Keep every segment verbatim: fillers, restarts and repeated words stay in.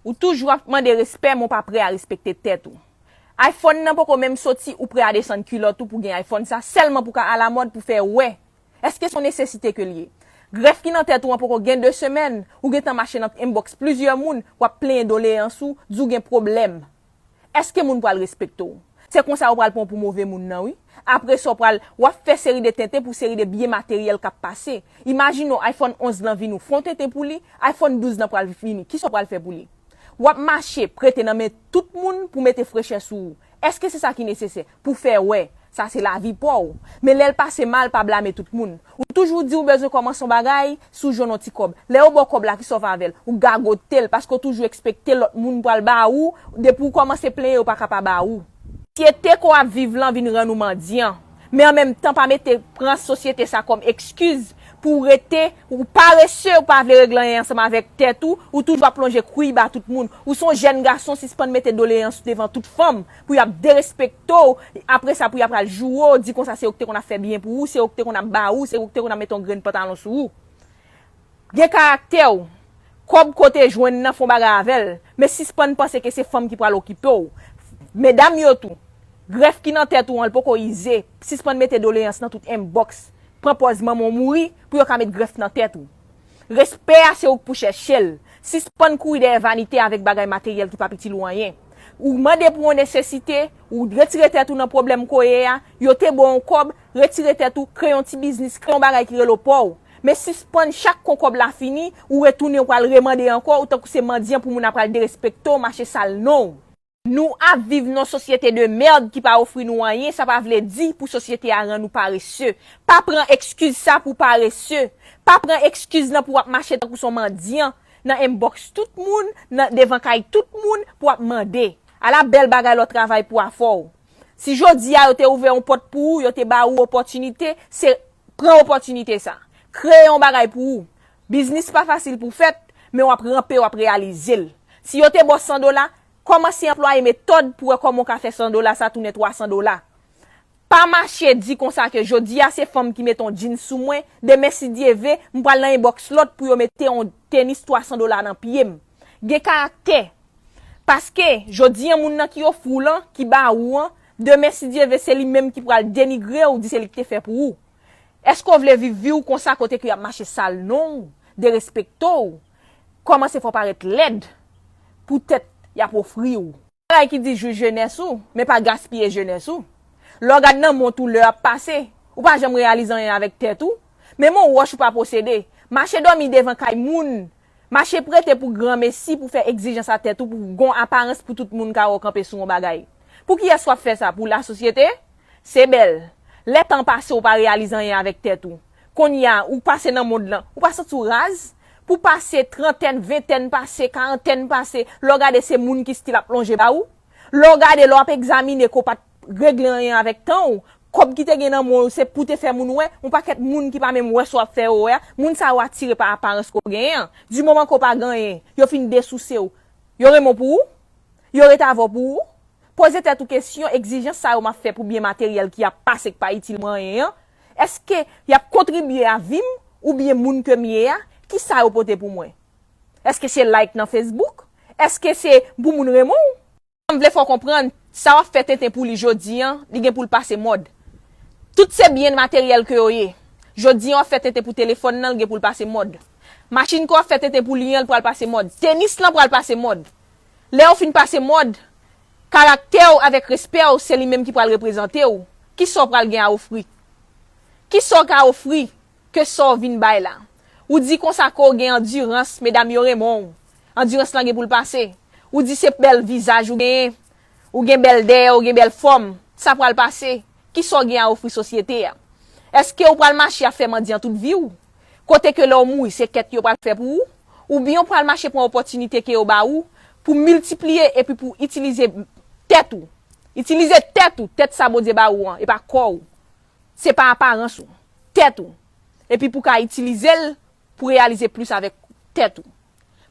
Ou toujou ap mande respè, men w pa prè a respekte tèt ou. iPhone nan poko menm soti, ou prè a desann kilòt ou pou gen iPhone sa, sèlman pou ka alamòd, pou fè wè. Èske se yon nesesite ke l ye? Grèf ki nan tèt ou an poko gen de semèn, ou gentan mache nan inbox plizyè moun, w ap plenyen doleyans ou, di w gen pwoblèm. Èske moun pral respekte w? Se konsa yo pral pran w pou move moun nan, wi. Apre sa, w pral, w ap fè seri de tenten pou seri de byen materyèl k ap pase. Imajine w, iPhone onz lan vini, w fè yon tenten pou li, iPhone douz lan pral vini, kisa w pral fè pou li? W ap mache, prete nan men tout moun pou mete frechè sou ou. Èske se sa ki nesesè? Pou fè wè, sa se lavi pa w. Men lè l pase mal, pa blame tout moun. Ou toujou di w bezwen kòmanse yon bagay, si w jwenn yon ti kòb. Lè yo ba w kòb la, kisa w fè avè l? Ou gagote l, paske w toujou ekspekte lòt moun pral ba ou, depi w kòmanse plenyen, yo pa ka pa ba ou. Sosyete ke w ap viv lan vin rann ou mandyan. Men an menm tan, pa mete pran sosyete sa kòm ekskiz pou w rete, ou parese, ou pa vle regle anyen ansanm avèk tèt ou, ou toujou ap lonje kwi ba tout moun. Ou se yon jèn gason, sispann mete doleyans ou devan tout fanm, pou y ap derespekte w, apre sa pou y ap pral joure w, di konsa se yo ki te konn ap fè byen pou ou, se yo ki te konn ap ba ou, se yo ki te konn ap mete yon grenn pantalon sou ou. Gen karaktè w. Kòb ke w te jwenn nan, fè yon bagay avè l. Men sispann panse ke se fanm ki pral okipe w. Medam yo tou, grèf ki nan tèt ou an, l poko ize. Sispann mete doleyans nan tout inbox. Pran pòz manman w mouri pou yo ka met grèf nan tèt ou. Respè a, se ou k pou chèche l. Sispann kouri dèyè vanite avèk bagay materyèl ki p ap itil ou anyen. Ou mande pou yon nesesite, ou retire tèt ou nan pwoblèm ke w ye a, yo te ba w yon kòb, retire tèt ou, kreye yon ti biznis, kreye yon bagay ki rele w pa w. Men sispann chak kou kòb la fini, ou retounen, ou pral remande ankò, ou tankou se mandyan pou moun ap pral derespekte w, mache sal non w. Nou ap viv nan yon sosyete de mèd ki pa ofri nou anyen, sa pa vle di pou sosyete a rann ou parese. Pa pran ekskiz sa pou parese. Pa pran ekskiz lan pou w ap mache tankou se yon mandyan nan inbox tout moun, nan devan kay tout moun pou w ap mande. Ala bèl bagay lè w travay pou afè w. Si jodi a yo te ouvè yon pòt pou ou, yo te ba ou opòtinite, se pran opòtinite sa. Kreye yon bagay pou ou. Biznis pa fasil pou fèt, men w ap ranpe, w ap reyalize l. Si yo te ba w san dola, kòmanse anplwaye metòd pou wè kòman w ka fè san dola sa tounen twa san dola. Pa mache di konsa ke jodi a se fanm ki mete yon jeans sou mwen, demen si Dye ve, m pral nan inbox lòt pou yo mete yon tenis twa san dola nan pye m. Gen karaktè. Paske, jodi a moun nan ki ofri w lan, ki ba ou an, demen si Dye ve se li menm ki pral denigre w, di se li ki te fè pou ou. Èske w vle viv vi w konsa kote ke y ap mache sal non w, derespekte w, kòmanse fè w parèt lèd pou tèt y ap ofri w? Bagay ki di jwi jenès ou, men pa gaspiye jenès ou. Lè w gad nan mont ou lè ap pase, ou pa janm reyalize anyen avèk tèt ou. Menm yon wòch ou pa posede. Mache dòmi devan kay moun. Mache prete pou granmesi pou fè egzijans a tèt ou, pou gon aparans pou tout moun ka wè w kanpe sou yon bagay. Pou kiyès w ap fè sa? Pou lasosyete? Se bèl. Lè tan pase ou pa reyalize anyen avèk tèt ou. Kounye a, ou pase nan mond lan, ou pa santi w raz? Pou pase trantèn, ventèn pase, karantèn pase, lè w gade se moun ki still ap lonje ba ou. Lè w gade, lè w ap egzamine ke w pa t regle anyen avèk tan w, kòb ki te gen nan men w, se pou te fè moun wè, yon pakèt moun ki pa menm wè sa w ap fè yo wè a, moun sa yo atire pa aparans ke w genyen an. Di moman ke w pa gen anyen, yo fin desouse w. Yo renmen w pou ou? Yo rete avè w pou ou? Poze tèt ou kesyon, egzijans sa yo m ap fè pou byen materyèl ki ap pase, k pa itil mwen anyen an, èske y ap kontribye a vi m oubyen moun ke m ye a? Kisa yo pote pou mwen? Èske se like nan Facebook? Èske se pou moun renmen w? M vle fè w konprann, sa w ap fè tenten pou li jodi an, li gen pou l pase mòd. Tout se byen materyèl ke yo ye. Jodi an, w ap fè tenten pou telefòn nan, l gen pou l pase mòd. Machin ke w ap fè tenten pou li an, l pral pase mòd. Tenis lan pral pase mòd. Lè yo fin pase mòd, karaktè w avèk respè w, se li menm ki pral reprezante w. Kisa w pral gen a ofri? Kisa w ka ofri ke sa w vin bay la? Ou di konsa ke w gen andirans, medam yo renmen w. Andirans lan gen pou l pase. Ou di se bèl vizaj ou genyen. Ou gen bèl dèyè, ou gen bèl fòm. Sa pral pase. Kisa w gen a ofri sosyete a? Èske w pral mache ap fè mandyan tout vi w? Kote ke lè w mouri, se kèt yo pral fè pou ou? Oubyen w pral mache pran opòtinite ke yo ba ou pou miltipliye epi pou itilize tèt ou? Itilize tèt ou, tèt sa Bondye ba ou an, e pa kò w. Se pa aparans ou, tèt ou. Epi pou ka itilize l pou reyalize plis avèk tèt ou.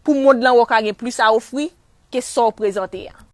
Pou mond lan wè w ka gen plis a ofri ke sa w prezante a.